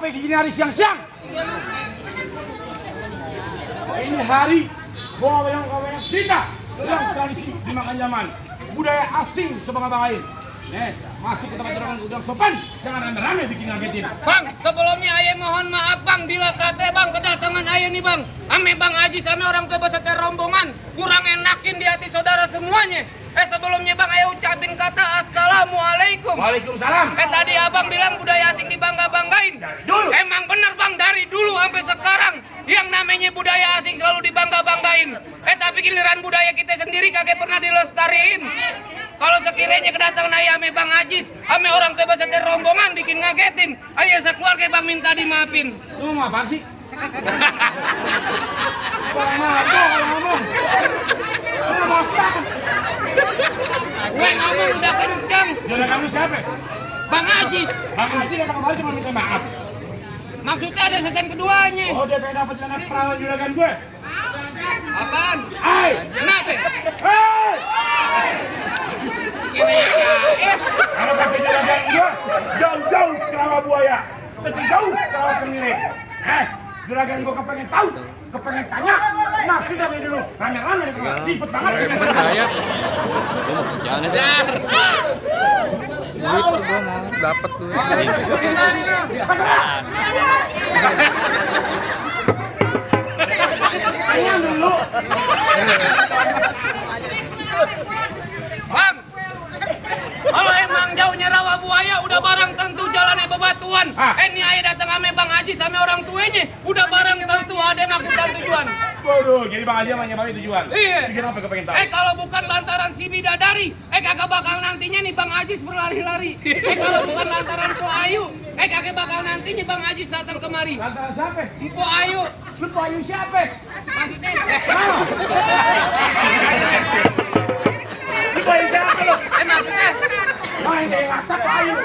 capek di hari siang-siang. Ini hari bawa yang kita yang tradisi dimakan zaman budaya asing sebangga-banggain. Masuk ke tempat orang udang sopan, jangan rame-rame bikin ngagetin. Bang, sebelumnya ayah mohon maaf bang, bila kata bang kedatangan ayah nih bang, ame bang Haji sama orang tua beserta rombongan kurang enakin di hati saudara semuanya. Sebelumnya bang ayah ucapin kata assalamualaikum. Waalaikumsalam. Tadi abang bilang budaya asing dibangga-banggain. Dulu. Emang bener bang, dari dulu sampai sekarang yang namanya budaya asing selalu dibangga-banggain. Tapi giliran budaya kita sendiri kagak pernah dilestariin. Kalau sekiranya kedatangan ayah ame Bang Ajis, ame orang tua beserta rombongan bikin ngagetin, ayah sekeluarga bang minta dimaafin. Lu mau apa sih? Kalau ngomong. Gue ngomong udah kencang. Juragan lu siapa? Bang Ajis. Bang Ajis datang kembali cuma minta maaf. Maksudnya ada season keduanya. Oh, dia pengen dapat anak perawan juragan gue. Apaan? Hai. Kenapa? Hei. KS. Kalau pakai juragan gue, jauh-jauh ke rawa buaya, tapi jauh ke rawa kemiring. Juragan gue kepengen tahu, kepengen tanya, nah sudah beli dulu, rame-rame ribet banget. Saya jangan aja. Itu gua mau dapat tuh. Tanya dulu. Bang, kalau emang jauhnya rawa buaya udah barang tentu jalannya bebatuan. Ini ayah datang ame Bang Haji sama orang tuanya udah barang tentu ada maksud dan tujuan. Waduh, jadi Bang Haji emang nyampe tujuan. Iya. Bikin apa kepengen tahu? Kalau bukan lantaran si bidadari, kagak bakal nantinya nih Bang Ajis berlari-lari. Kalau bukan lantaran Po Ayu, kagak bakal nantinya Bang Ajis datang kemari. Lantaran siapa? Po Ayu. Lu Po Ayu siapa? Maksudnya? Lu Po Ayu siapa lu? Maksudnya? Main deh, laksa Po Ayu.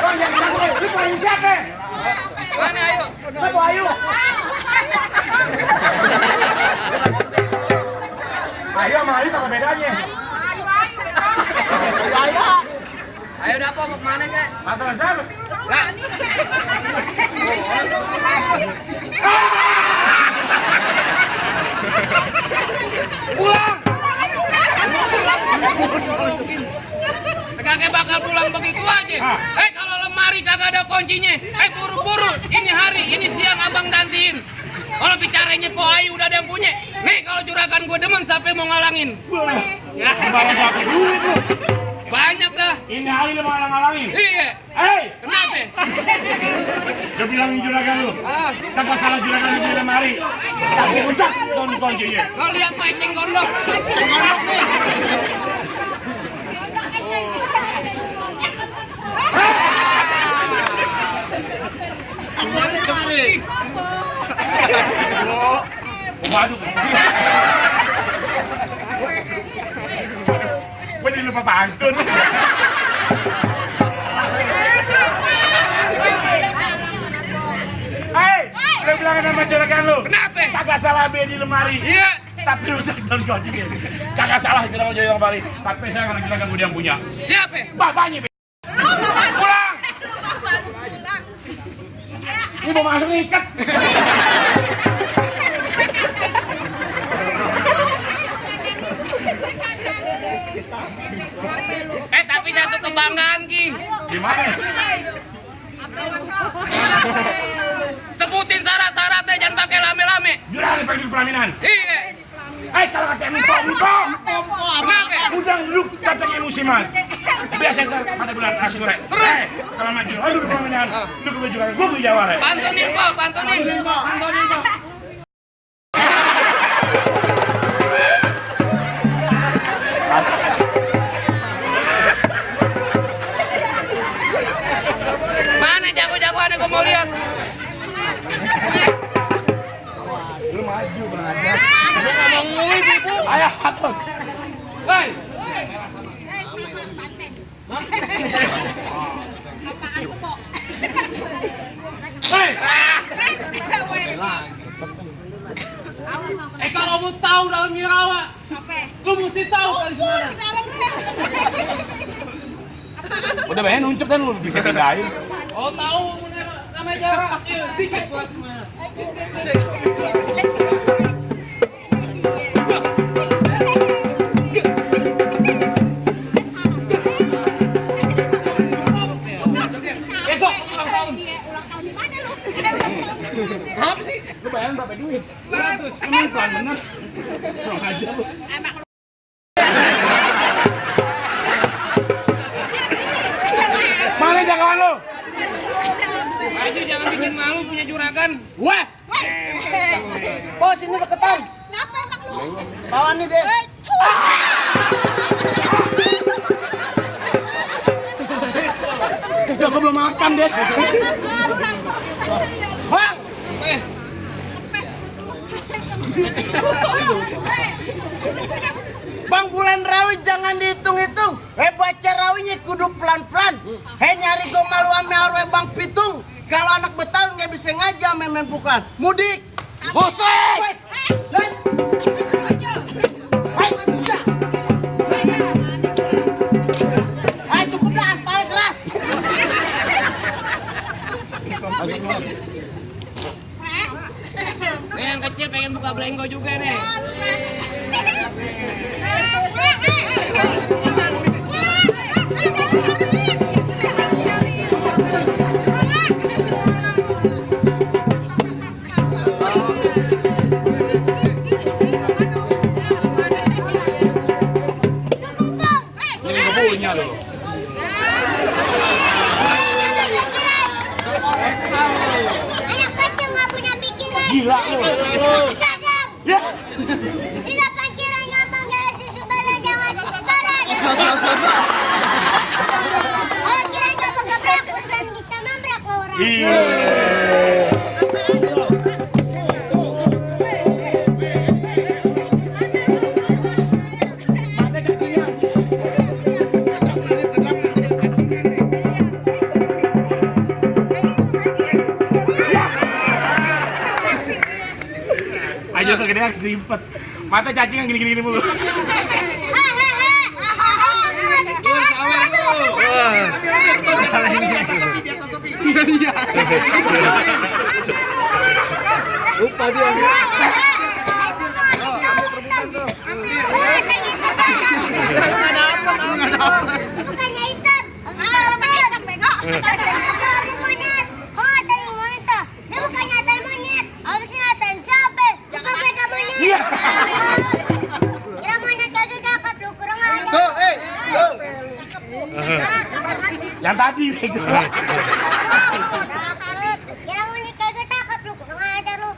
Orang yang laksa, lu Po Ayu siapa? Mana Ayu? Lu Po Ayu. Ayo sama Ayu apa bedanya? Ayo udah apa mana kek? Lantaran siapa? Lah. Pulang! Kagak bakal pulang begitu aja. Kalau lemari kagak ada kuncinya. Buru-buru. Ini hari, ini siang abang gantiin. Kalau bicaranya Po Ayu udah ada yang punya. Nih kalau juragan gue demen siapa mau ngalangin? Ya, bawa siapa duit lu? Banyak dah. Ini hari lu mau ngalang-ngalangin? Iya. Hei! Kenapa? Udah bilangin juragan lu. Tanpa salah juragan lu di lemari. Tapi rusak kuncinya. Lo lihat tuh eceng gondok. Eceng gondok nih. Waduh. Gue jadi lupa pantun. Hei, udah bilangin sama juragan lu. Kenapa? Kagak salah be di lemari. Iya. Tapi rusak don kuncinya. Kagak salah juragan di lemari. Tapi saya karena juragan gue yang punya. Siapa? Bapaknya be. Pulang. Ini mau masuk ikat. Tapi satu kebanggaan Ki. Gimana? Sebutin syarat-syaratnya jangan pakai lame-lame. Juragan pakai di pelaminan. Iya. Kalau kata empok. Kenapa? Udang lu katanya musiman. Biasa pada bulan Asyura. Kalau maju, aduh pelaminan. Lu ke juragan, gua beli jawara. Pantunin Po, pantunin. Mana jago-jagoannya gua mau lihat. Lu maju bang aja. Gua nggak mau ngulik ibu. Ayo masuk. Hei. Hei. Kalau mau tahu dalam Mirawa, gua mesti tahu dari mana. Udah bayar nunjuk kan lu pindahin. Oh tahu Besok ulang tahun. Apa sih? Lu bayar berapa duit? 100. Emang bukan bener. Kurang ajar lu. Mana jangkauan lu? Maju jangan bikin malu punya juragan. Wah. Bos ini deketan. Bawa nih deh. Udah gua belum makan deh. Bang. Bang, bulan rawi jangan dihitung-hitung. Baca rawinya kudu pelan-pelan. Nyari gua malu ame arwe bang pitung. Kalau anak Betawi nggak bisa ngaji ame main pukulan. Mudik. Hosek. Cukup dah aspal keras. Nih yang kecil pengen buka belenggo juga nih. Punya lu. Anak kecil nggak punya pikiran. Gila lu. Sadar. Ya. Di depan kira ngomong gak susu bala jangan sesebaran. Kalau kira nggak gebrak urusan bisa membrak orang. Iya. Aja tuh gede selimpet. Mata cacing yang gini-gini mulu. Lupa dia. Bukannya hitam. Hitam bego. Kamu monyet. Kok ngatain monyet tuh? Dia bukan ngatain monyet. Apa sih ngatain siapa? Bukan mereka monyet. Kira monyet jadi cakep lu kurang aja. Yang tadi bego. Kira monyet jadi cakep lu kurang aja lu.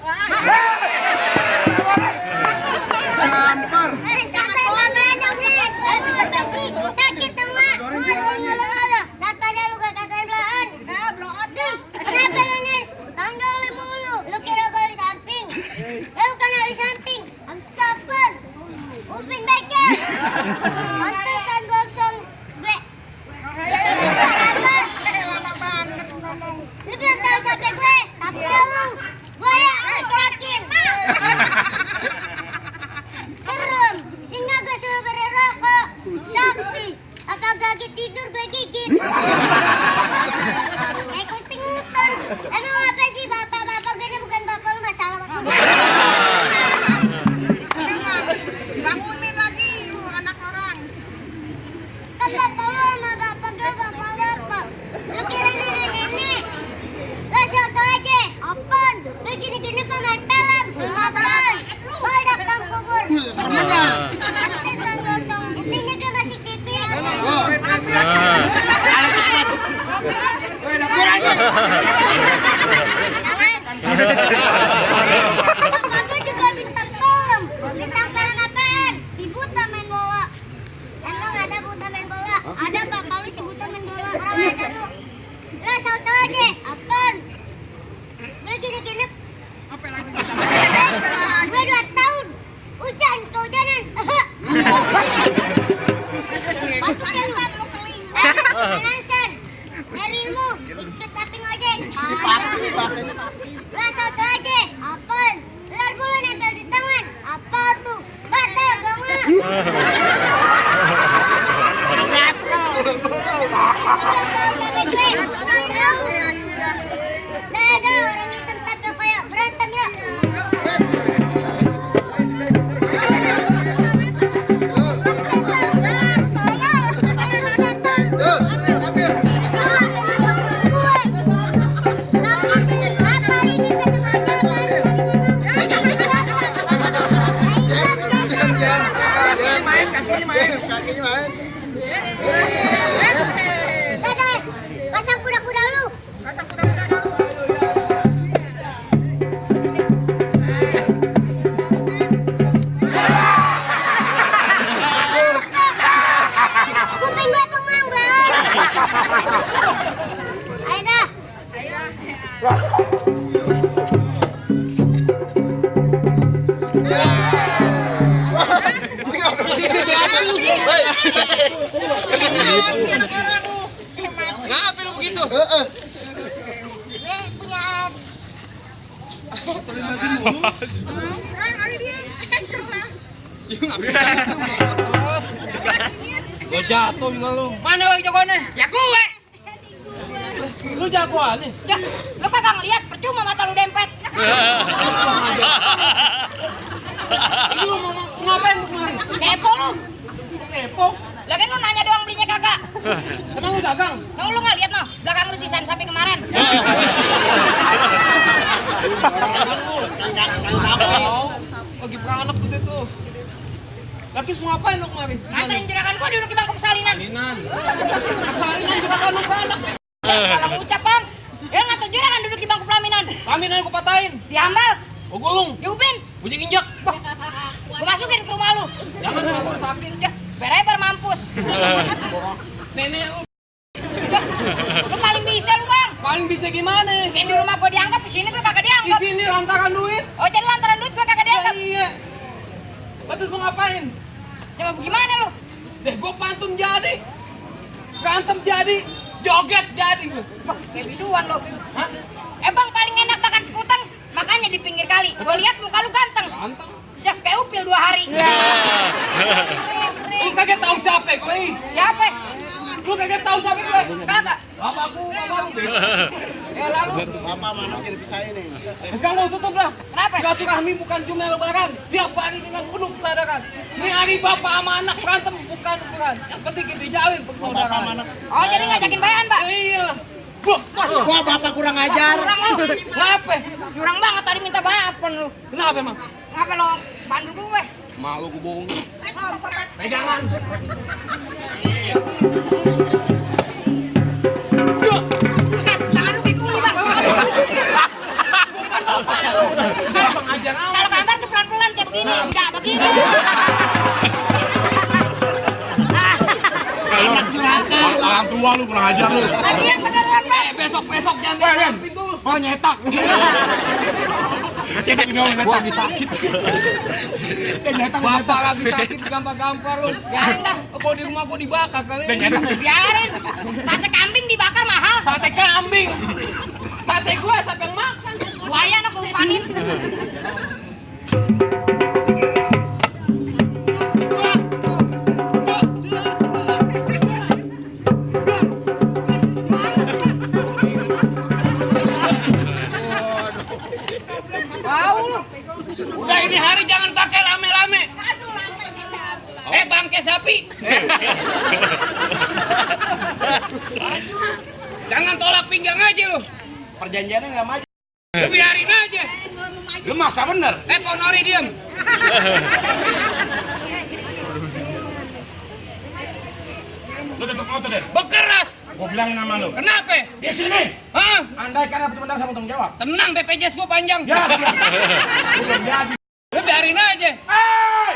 Sakit dong, Mak. Daripada lu gak katain belaan. Kenapa lu, Nis? Tanggalin mulu. Lu kira gue di samping. Ya bukan di samping. Habis kapan? Upin Beker. Pantesan gosong gue. Lu belum tahu sampai gue. Tapi lu. Gue yang yakin. Serem. Singa gue suruh berrokok. Sakti. Apa gak tidur gue gigit. Kucing hutan. Emang apa sih bapak-bapak gini bukan bapak lu masalah bapak. Bangunin lagi lu anak orang. Kan gak tau sama bapak gue bapak-bapak. Lu kira nenek-nenek. Lah soto aja. Apaan? Lu gini-gini pemain film. Apaan? Badak tang kubur. Pantesan gosong. Intinya gue masih tipis. Bapak gue juga bintang film. Bintang film apaan? Si Buta main bola. Emang ada Buta main bola? Ada bapak lu si Buta main bola. Orang aja lu. Lah soto aja. Apaan? Gue gini-gini. Gue 2 tahun. Hujan, kehujanan. Batu keluar. Pemanasan. Dari ilmu. Ikut tapi ngojek. Papi, bahasanya papi. Lah satu aja. Apaan? Ular bulu nempel di tangan. Apa tuh? Batal gama. Belum tahu sampai gue. Dan Ayo dah. Ngapa lu begitu? Gua jatuh juga lu. Mana bang jagoannya? Ya gue. Lu jagoan nih. Ya, lu kagak ngeliat, percuma mata lu dempet. Lu mau ngapain lu kemarin? Kepo lu. Kepo. Lagian lu nanya doang belinya kagak. Emang lu dagang? Lu nggak lihat no, belakang lu sisain sapi kemarin. Bagi anak tuh itu. Laki mau ngapain lu kemarin? Nganterin juragan gua duduk di bangku persalinan. Salinan juragan lu ke anak. Kalau ngucap bang, ya nganter juragan duduk di bangku pelaminan. Pelaminan gua patahin. Diambal, Gua gulung. diupin, Gua injak. gua masukin ke rumah lu. Jangan gua sakit. Ya, berebar mampus. Nenek lu Ya, lu paling bisa lu bang. paling bisa gimana? Yang di rumah gua dianggap, di sini gua kagak Di dianggap. sini lantaran duit. Oh jadi lantaran duit gua kagak dianggap. Iya. Terus mau ngapain? Ya mau gimana lu? Deh gua pantun jadi. Berantem jadi. Joget jadi gua. Wah, kayak biduan lu. Hah? Bang paling enak makan sekutang, makanya di pinggir kali. Gua lihat muka lu ganteng. Ganteng. Ya kayak upil 2 hari. Lu kagak tahu siapa gue? Siapa? Lu kagak tahu siapa gue? Kagak. Bapakku, bapakku. Ya lalu. Bapak sama anak jadi pisahin nih. Sekarang lu tutup lah. Kenapa? Silaturahmi bukan cuma lebaran, tiap hari dengan penuh kesadaran. Ini hari bapak sama anak berantem bukan. Yang penting kita jalin persaudaraan. Oh jadi ngajakin bayan, Pak? Iya. Wah, bapak kurang ajar. Curang lu. Kenapa? Curang banget tadi minta maafan lu. Kenapa emang? Ngapa lo bandul gue? Malu gue bohong. Pegangan. Buset, tangan lu kayak kuli, Bang. Kalau gambar tuh pelan-pelan kayak begini, enggak begini. Orang tua lu kurang ajar lu. Lagian beneran, Bang. Besok jangan pintu. Oh nyetak. Nyetak ini orang Gua lagi sakit. nyetak. Bapak lagi sakit gampang-gampang lu. Biarin dah. Kok di rumah gua dibakar kali. Biarin. Sate kambing dibakar mahal. Sate kambing. Sate gua siapa yang makan? Buaya anak umpanin. Bau lu. Udah ini hari jangan pakai rame-rame. Bangke sapi. Jangan tolak pinggang aja lu. Perjanjiannya nggak maju. Lu biarin aja. Lu maksa bener. Ponori diem. Lu tutup auto deh. Bekeras. Gua bilangin sama lu. Kenapa? Di sini. Hah? Andai kan dapat sebentar sama tanggung jawab. Tenang BPJS gua panjang. Ya. Belum jadi. Lu biarin aja. Hey!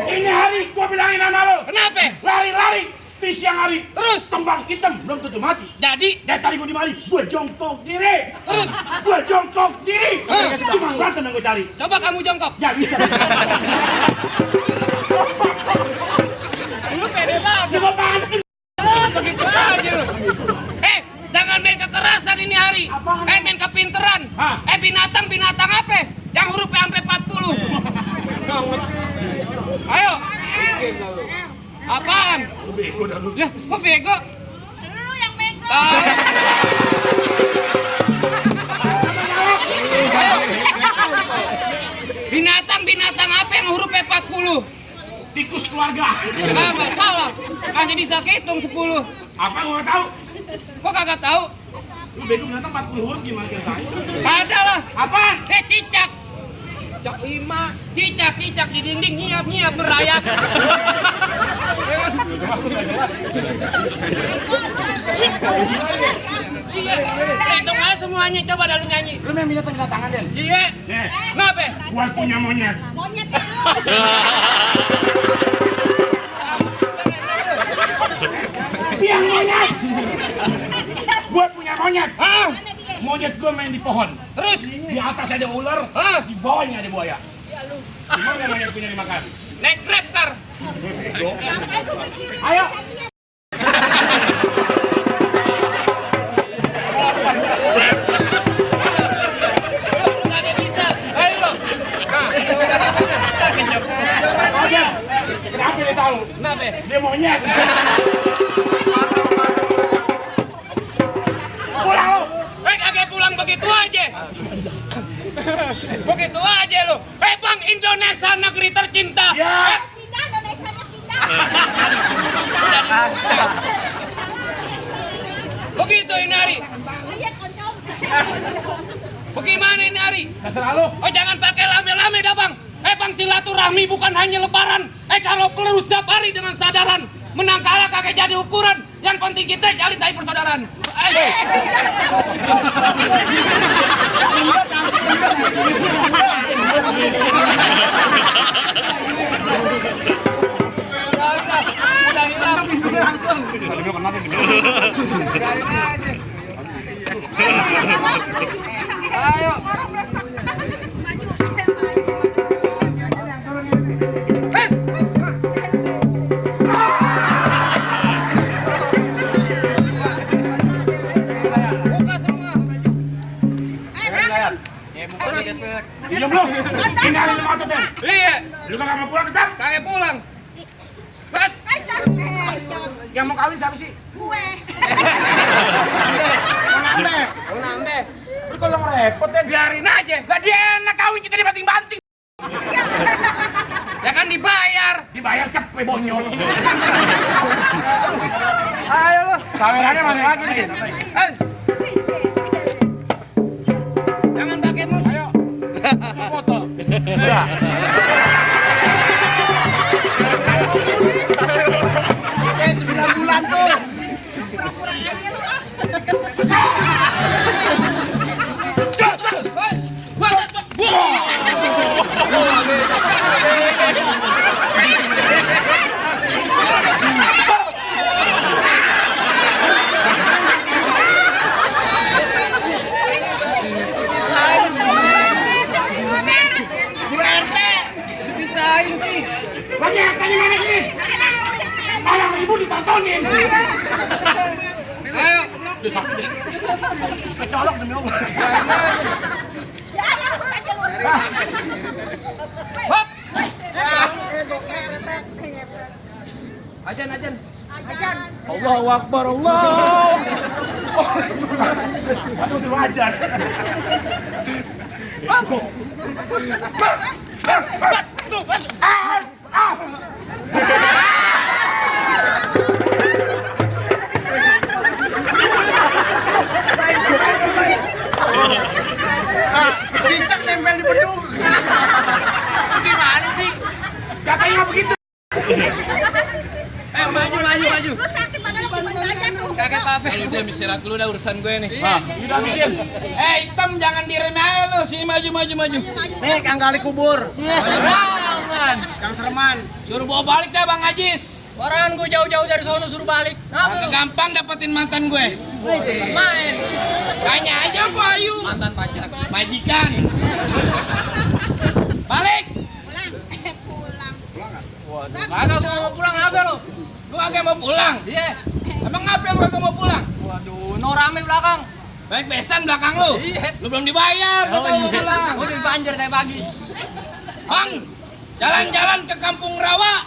Ini hari gua bilangin sama lu. Kenapa? Lari-lari di siang hari. Terus? Tembang hitam belum tentu mati. Jadi Dari tadi gua di mari, gua jongkok diri. terus Gua jongkok diri. Cuma berantem yang gua cari. coba kamu jongkok. Ya bisa. Lu pede banget. Gua banting. Begitu aja lu. Jangan main kekerasan ini hari. Apaan? Main kepinteran. Hah? Binatang apa? Yang hurufnya sampai 40. Ayo. Apaan? Bego dah lu. Ya, kok bego? Lu yang bego. Binatang apa yang hurufnya 40? Tikus keluarga. Kagak salah. Hanya bisa kehitung 10. Apa gua nggak tahu? Kok kagak tahu? Lu bego binatang 40 huruf gimana kira saya? Ada lah. Apaan? Cicak. Cak 5. Cicak di dinding nyiap merayap. Iya, hitung aja semuanya. Coba dah lu nyanyi. Lu main binatang-binatangan, Den? Iya. Nih, Kenapa? gua punya monyet. Monyet Dia Yang monyet. Gue punya monyet. Monyet gue main di pohon. Terus Di atas ada ular, di bawahnya ada buaya. Gimana monyet punya dimakan? naik grab car. Ayo. Kagak bisa. Ayo lo. Oke. Kenapa dia tahu? Kenapa? Dia monyet. Pulang lo. Kagak pulang begitu aja. Begitu aja lo. Bang, Indonesia negeri tercinta. Ya. Pindah, Indonesia-nya pindah. Begitu ini Ari. Lihat koncong. Bagaimana ini Ari? Terserah lo. Oh jangan pakai lame-lame dah bang. Bang, silaturahmi bukan hanya lebaran. Kalau perlu setiap hari dengan sadaran. Menang kalah kagak jadi ukuran. Yang penting kita jalin tali persaudaraan. Udah hilang. Langsung. Ayo. Orang besok. Maju. Buka semua. Diam lo. Hindarin lo mata deh. Iya. Lu kagak mau pulang tetap? Kagak pulang. Kat. Yang mau kawin siapa sih? Gue. Nambah. Lu kalau ngerepot deh. Biarin aja. Lah dia enak kawin kita dibanting-banting. Ya kan dibayar. Dibayar cepet bonyol. Ayo lo. Kameranya mana lagi nih? Jangan pakai musik. Ayo. Foto. Udah. Eh, 9 bulan tuh. Pura-pura aja lu ah. Bisain sih. Lagi tanya mana sih? Malah ibu ditontonin. Ayo. Kecolok demi Allah. Ya aku saja lu. Hop. Ajan. Ajan. Ajan. Allahu Akbar, Allah. Aku suruh ajar. Cicak nempel di bedung. Gimana sih? Katanya begitu. Maju. Lu sakit padahal lu cuma jajan tuh. Kagak apa-apa. Udah istirahat dulu dah urusan gue nih. Udah habisin. Hitam jangan direm aja lu. Sini maju. Nih, Kang Gali kubur. Jangan. Kang Serman. Suruh bawa balik dah Bang Ajis. Orang gue jauh-jauh dari sono suruh balik. Gampang dapetin mantan gue. Main. Tanya aja Bu Ayu. Mantan pacar. Majikan. Balik. Pulang. Kagak mau pulang apa lu? Lu kagak mau pulang? Iya. Emang ngapa lu kagak mau pulang? Waduh, no rame belakang. Baik besan belakang lu. Iya. Lu belum dibayar, lu mau pulang. Udah dibanjir dari pagi. Bang, jalan-jalan ke Kampung Rawa.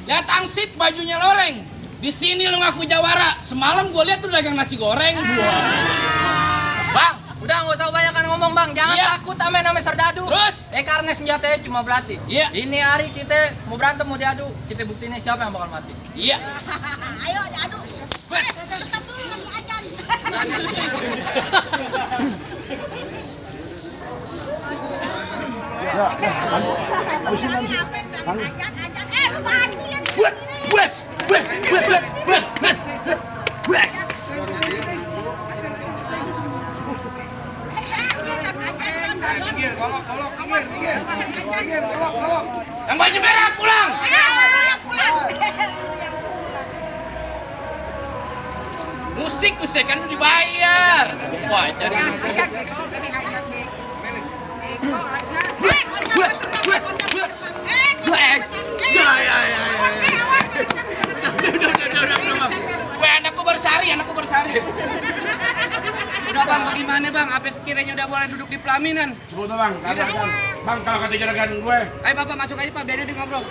Lihat Ansip bajunya loreng. Di sini lu ngaku jawara. Semalam gua lihat tuh dagang nasi goreng. Bang, udah nggak usah kebanyakan ngomong bang, jangan Iya. takut sama serdadu. Terus? Karena senjatanya cuma belati. Iya. Ini hari kita mau berantem mau diadu, kita buktinya siapa yang bakal mati. Iya. Ayo diadu. Tetap dulu lagi ajan. Ajan. Lu bahagia nih. Wes. Yang baju merah pulang. Musik kan lu dibayar. Wah, jadi Udah. Weh, anakku bersari. Udah bang, bagaimana bang? Apa sekiranya udah boleh duduk di pelaminan? Cukup tuh bang, bang kalau kata juragan gue. Ayo bapak masuk aja pak, biarin dia ngobrol.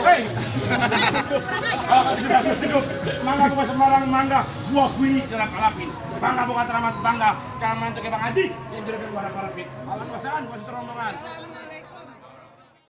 Hei, kalau kata juragan cukup, mangga bukan sembarang mangga, buah kuih jalan alapin. Bangga bukan teramat bangga, karena untuk Bang Ajis yang juragan gue harap-harapin. Alam pasangan, masih terang